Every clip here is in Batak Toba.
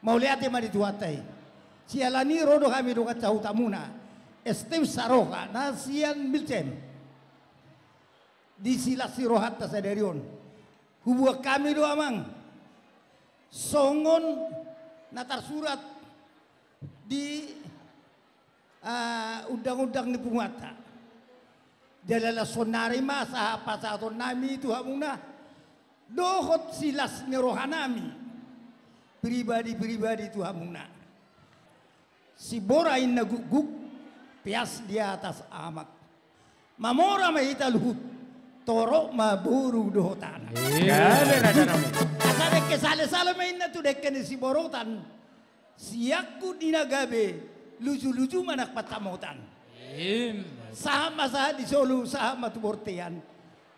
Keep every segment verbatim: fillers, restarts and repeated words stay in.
Mauliate ma di Tuhanta i. Siala ni i ro do hami dongan sahutamuna, Stefanus Saroha na sian Milcem, di silas ni rohanta sadari on. Hubuat hami do, Amang, songon na tarsurat di, ah, undang-undang ni punguanta. Jala laos saonnari ma sahat pasahatonnami tu hamuna dohot silas ni rohanami pribadi-pribadi tu hamuna. Simbora inna gukguk, peas di atas amak. Mamora ma hita luhut, torop ma boru dohot anak. Iya. Gabe raja nami. Asa dengke sale-sale ma inna tu dengke ni siborotan, siangkup ni na gabe, luju-luju ma nang pansamotan. Ima. Sahat ma sahat di solu, sahat ma tu bortean.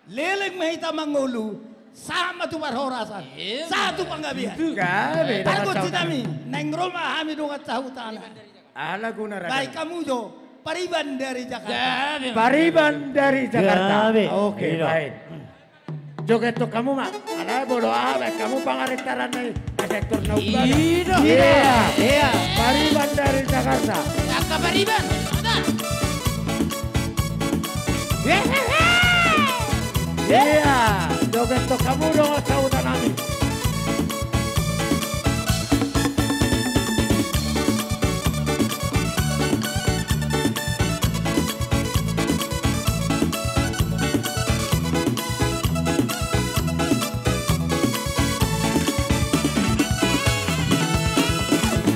Leleng ma hita mangolu, sahat ma tu parhorasan, ima, sahat tu panggabean. Gabe. Pargonsi nami, naeng ro ma hami dongan sahutana. Ala guna raja. Baik, hamu jo, Pariban dari Jakarta. Gabe. Pariban dari Jakarta. Gabe. Oke, baik. Joget tu hamu ma. Alai molo aha baen hamu pangarintaran nai. Ada turna umbada. Iya. Iya. Pariban dari Jakarta. Angka Pariban. Ada. Iya. Joget tu hamu dongan sahutanami.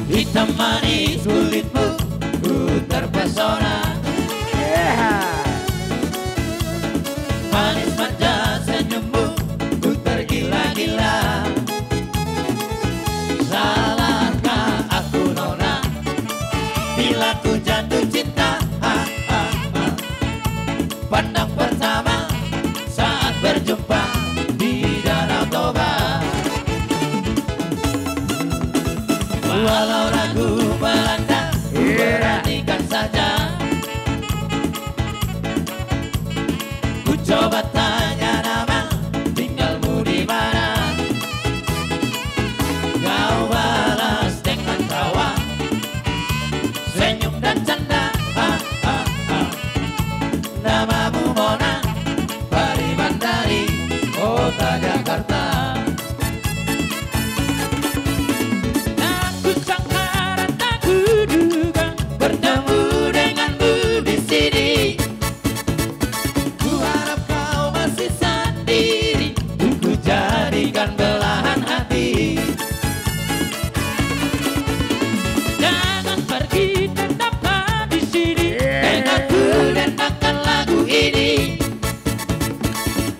Hitam manis kulitmu, ku terpesona. Manis manja senyummu, ku tergila-gila. Salahkah aku, nona, bila ku jatuh cinta? Ha, ha, ha. Pandang pertama saat berjumpa di Danau Toba. Walau ragu melanda, ku beranikan saja. Ku coba tanya nama, tinggalmu di mana? Kau balas dengan tawa, senyum dan canda. Ha, ha, ha. Namamu Mona, Pariban dari kota Jakarta. Tak kusangka dan tak kuduga bertemu denganmu di sini. Ku harap kau masih sendiri, ku jadikan belahan hati. Jangan pergi, tetaplah di sini. Dengarku denangkan lagu ini.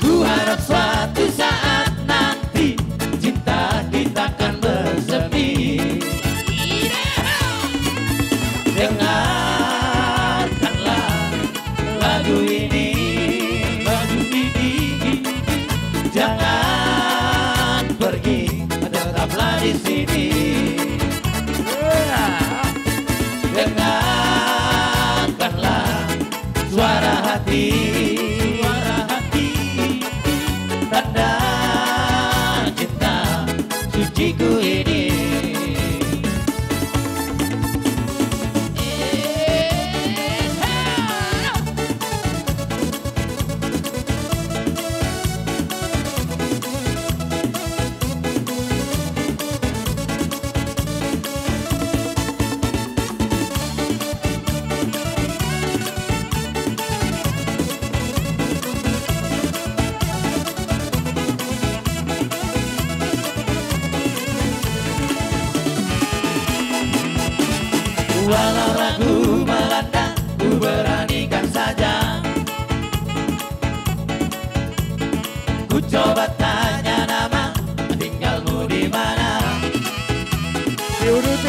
Ku harap suatu saat nanti cinta kita kan bersemi. Dengarkanlah lagu ini, lagu ini. Jangan pergi, tetaplah di sini. Dengarkanlah suara hati, suara hati, tanda cinta suciku ini. Walau ragu melanda, ku beranikan saja. Ku coba tanya nama, tinggalmu di mana?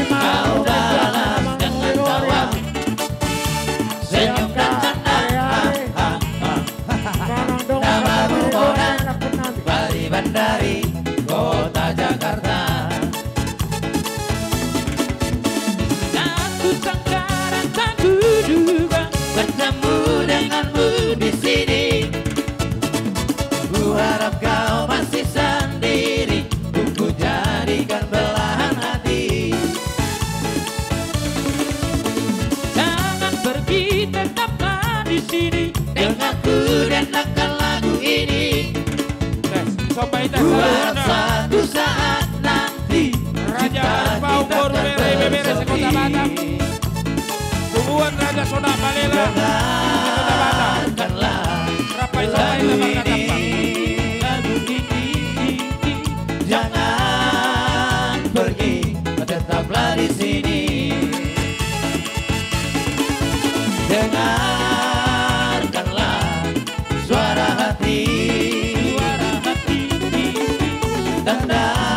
Kau balas dengan tawa, senyum dan canda. Ha, ha, ha. Namamu Mona, Pariban dari kota Jakarta. Tak kusangka dan tak kuduga bertemu denganmu di sini. Ku harap kau masih sendiri, ku jadikan belahan hati. Satu saat nanti Raja Arpaung boru Bere Ibebere se-Kota Batam. Tubuan Raja Sonak Balela se-Kota Batam. Dengarkanlah lagu ini. Jangan pergi, tetaplah di sini. Dengarkanlah suara hati. Tanda